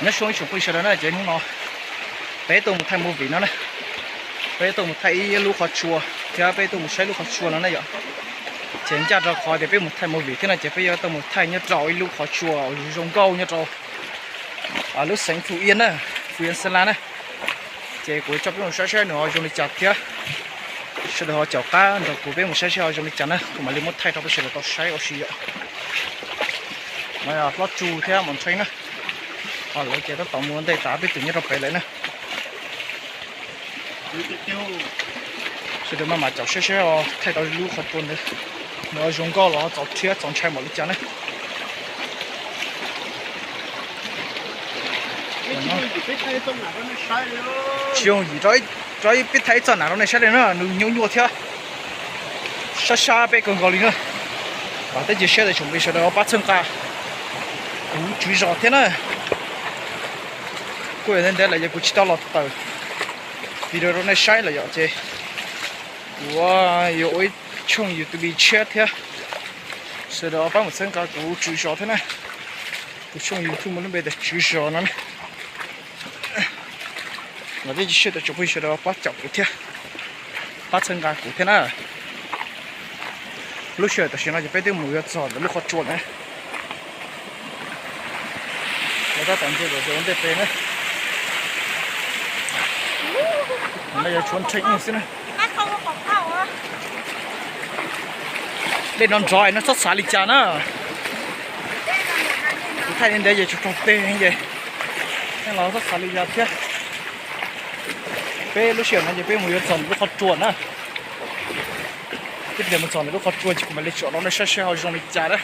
Nyob zoo ib tsoom phooj ywg sawv daws na, ces hnub no peb tuaj mus thaij movie no na, peb tuaj mus thaij ib lub qhov tsua thiab peb tuaj mus saib lub qhov tsua no na yom. Ces ncaj rau qhov tias peb mus thaij movie thiab no ces peb yuav tuaj mus thaij nyob rau ib lub qhov tsua zoo nkauj nyob rau lub xeev Phú Yên na, Phú Yên Sơn La na. Ces kuv coj peb mus saib saib nws ho zoo li cas thiab. Sawv daws ho caum qab nrog kuv peb mus saib saib ho zoo li cas na, kuv mam li muab thaij rau peb sawv daws tau saib ua si yom. No yog hlob Tsu thiab Mos Ntsheej na. Lawv ces tab tom mus ua ntej tas peb twb nyob rau pem lawm na. Sawv daws maj mam caum saib saib thaij tau lub qhov tsua ntawd nws zoo nkauj los txaus rhiab txaus ntshai npaum li cas na. Tsis yooj yim rau peb thaij ib txoj nam rau nej saib li na, nws nyuaj nyuaj thiab sab sab peb kawg nkaus li na. Vam thiab cia siab tias tsoom phooj ywg sawv daws pab txhawb nqa kuv tswv zos thiab na. Kuj yog ntev ntev lawm yog kuv tsis tau los tawm video rau nej saib lawm yom, ces kuv yuav ua ib tshooj YouTube tshiab thiab. Sawv daws pab mus txhawb nqa kuv tswv zos thiab na. Kuv tshooj YouTube muaj lub npe tias tswv zos no na. Vam thiab cia siab tias tsoom phooj ywg sawv daws pab caum kuv thiab, pab txhawb nqa kuv thiab na. Lub sij hawm tam sim no ces peb twb mus yuav txog ntawm lub qhov tsua na. Lawv tab tom ntsia ntawm ntej pem na. No yog tshuav Ntsheej xwb na. Dej no nrov no txhob xav li cas na. Kuv thaij li ntev ces tsaug tsaug teg ces nej los txhob xav li cas thiab. Peb lub sij hawm no ces peb mus yuav txog ntawm lub qhov tsua na. Peb tias mus txog ntawm lub qhov tsua ces kuv mam li tsom rau nej saib saib ho zoo li cas na.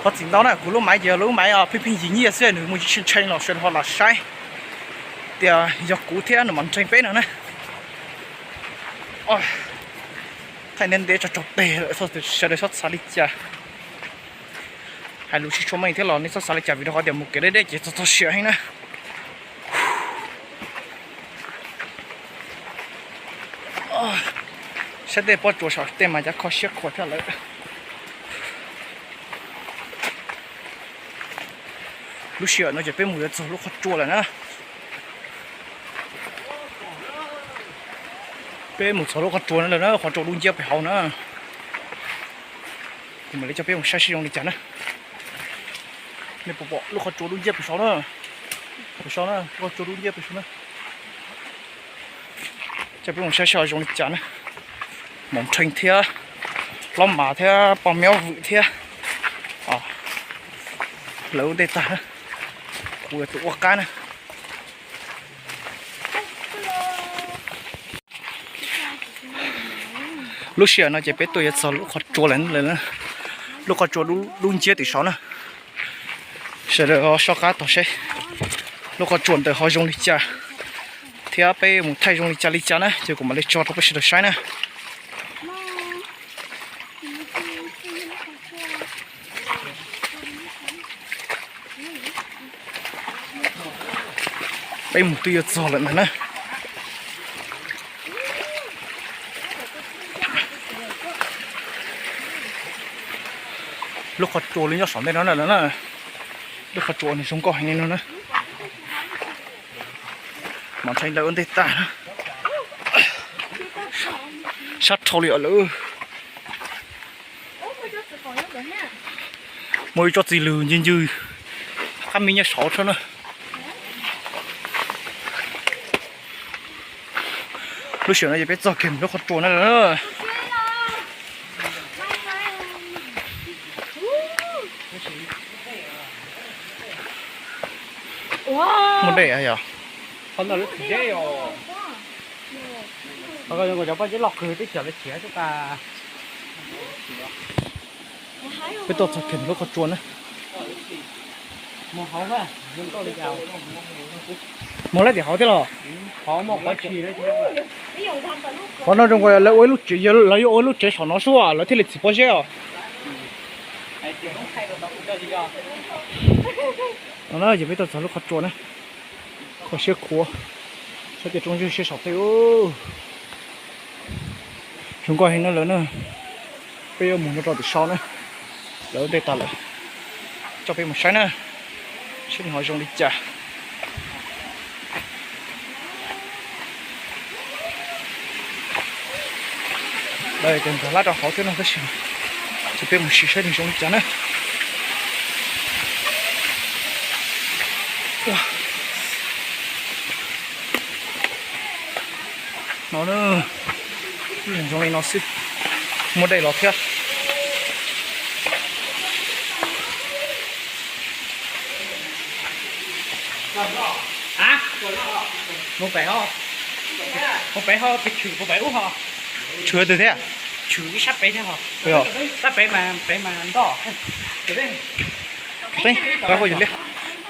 Thov txim ntau na, kuv lub maiv ces yog lub maiv pheej pheej yig nyiaj xwb, nws mus tshee tshee los sawv daws ho lam saib tias yog kuv thiab nws mam ntseeg peb no na. Thaij ntev ntev tsaug tsaug teg lawm, sawv daws txhob xav li cas. Hais lus tsis tshua meej thiab los nej txhob xav li cas vim rau qhov tias mus kev deb deb ces txog txog siav heev na. Saib tej pob tsuas saum tej mas cas kho siab khuav thiab lawm. Lub sij hawm no ces peb mus yuav txog lub qhov tsua lawm na. Peb mus txog lub qhov tsua no lawm na, qhov tsua dub nciab pem hauv na. Kuv mam li coj peb mus saib seb zoo li cas na. Nej puas pom lub qhov tsua dub nciab pem saud na? Pem saud na, lub qhov tsua dub nciab pem saud na. Coj peb mus saib seb zoo li cas na. Maum Ntsheej thiab Hlob Mas thiab Pog Miab Vwm thiab lawv ua ntej tag na. Kuv yog tus ua qab na. Lub sij hawm no ces peb tuaj yuav txog lub qhov tsua lawm, lub qhov tsua dub nciab tim saud na. Sawv daws soj qab tog seb lub qhov tsua ntawd ho zoo li cas thiab peb mus thaij zoo li cas li cas na, ces kuv mam li tso rau peb sawv daws saib na. Peb mus twb yuav txog lawm ntag na. Lub qhov tsua li nyob saum ntej no na, lub qhov tsua nws zoo nkauj heev li no na. Mas ntshai lawv ua ntej tag na. Sab dhau li os lawm. Muaj ib tsob txiv lws ncig ncig qab mi nyob saud thiab na. Lub sij hawm no ces peb txog kiag lub qhov tsua na. Muaj dej yog? Peb tuaj txog kiag lub qhov tsua na. Muag lawm tim hauv thiab los? Qhov no zoo nkaus lawv ua ib lub tsev, lawv yuav ua ib lub tsev saum no xwb lawv thiaj li txiv pob zeb os. No ces peb tuaj txog lub qhov tsua na. Kho siab khuav, saib tej roob zeb siab saum tej. Zoo nkauj heev na lawm na. Peb yuav mus no rau tim saud na. Lawv ua ntej tas lawm. Coj peb mus saib na, saib nws ho zoo li cas. Lawv tias nkag lab rau hauv thiab no tab sis ces peb mus sim saib nws zoo li cas na. No na, zoo li no xwb, muaj dej los thiab. Mus pem ho, mus pem ho, pem tshwm, mus pem ub ho. Tshwm twg thiab? Tshwm ib sab pem thiab ho. Sab pem mas, pem mas ntoj.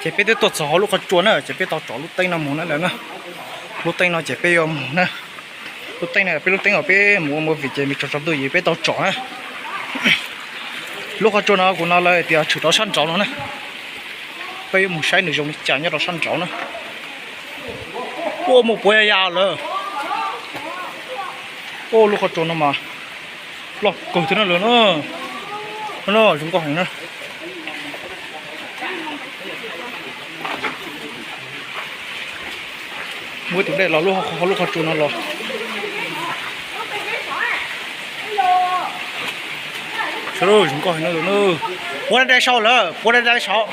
Ces peb twb tuaj txog hauv lub qhov tsua na, ces peb tau tsom lub teeb no mus na lawm na. Lub teeb no ces peb yuav mus na. Lub teeb no peb lub teeb uas peb mus ua movie ces nws tsaus tsaus ntuj ces peb tau tsom na. Lub qhov tsua no kuv no lawv tias tshwm rau sab nraud no na. Peb yuav mus saib nws zoo li cas nyob rau sab nraud na. Ua mus puav ya ya lawm. Ua lub qhov tsua no mas loj kawg thiab na lawm na. No zoo nkauj heev na. Muab tus dej los lub, lub qhov tsua no los. Zoo nkauj heev na. Puav dai dai saud lawm, puav dai dai saud.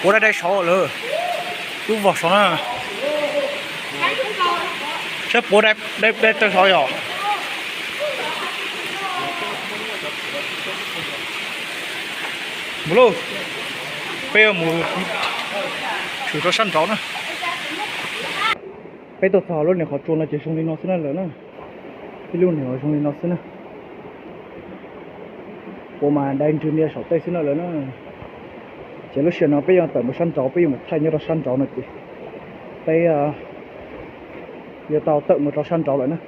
Puav dai dai saud lawm. Lub vog saud na. Saib puav dai tawg saud yom. Mus lauj, peb yuav mus tshwm rau sab nraud na. Peb tuaj txog lub niag qhov tsua no ces zoo li no xwb na lawm na. Ib lub niag zoo li no xwb na. Puav mas dai ntsws ntia saum tej xwb na lawm na. Ces lub sij hawm no peb yuav tawm mus sab nraud, peb yuav mus thaij nyob rau sab nraud no ces peb yuav tau tawm mus rau sab nraud lawm na.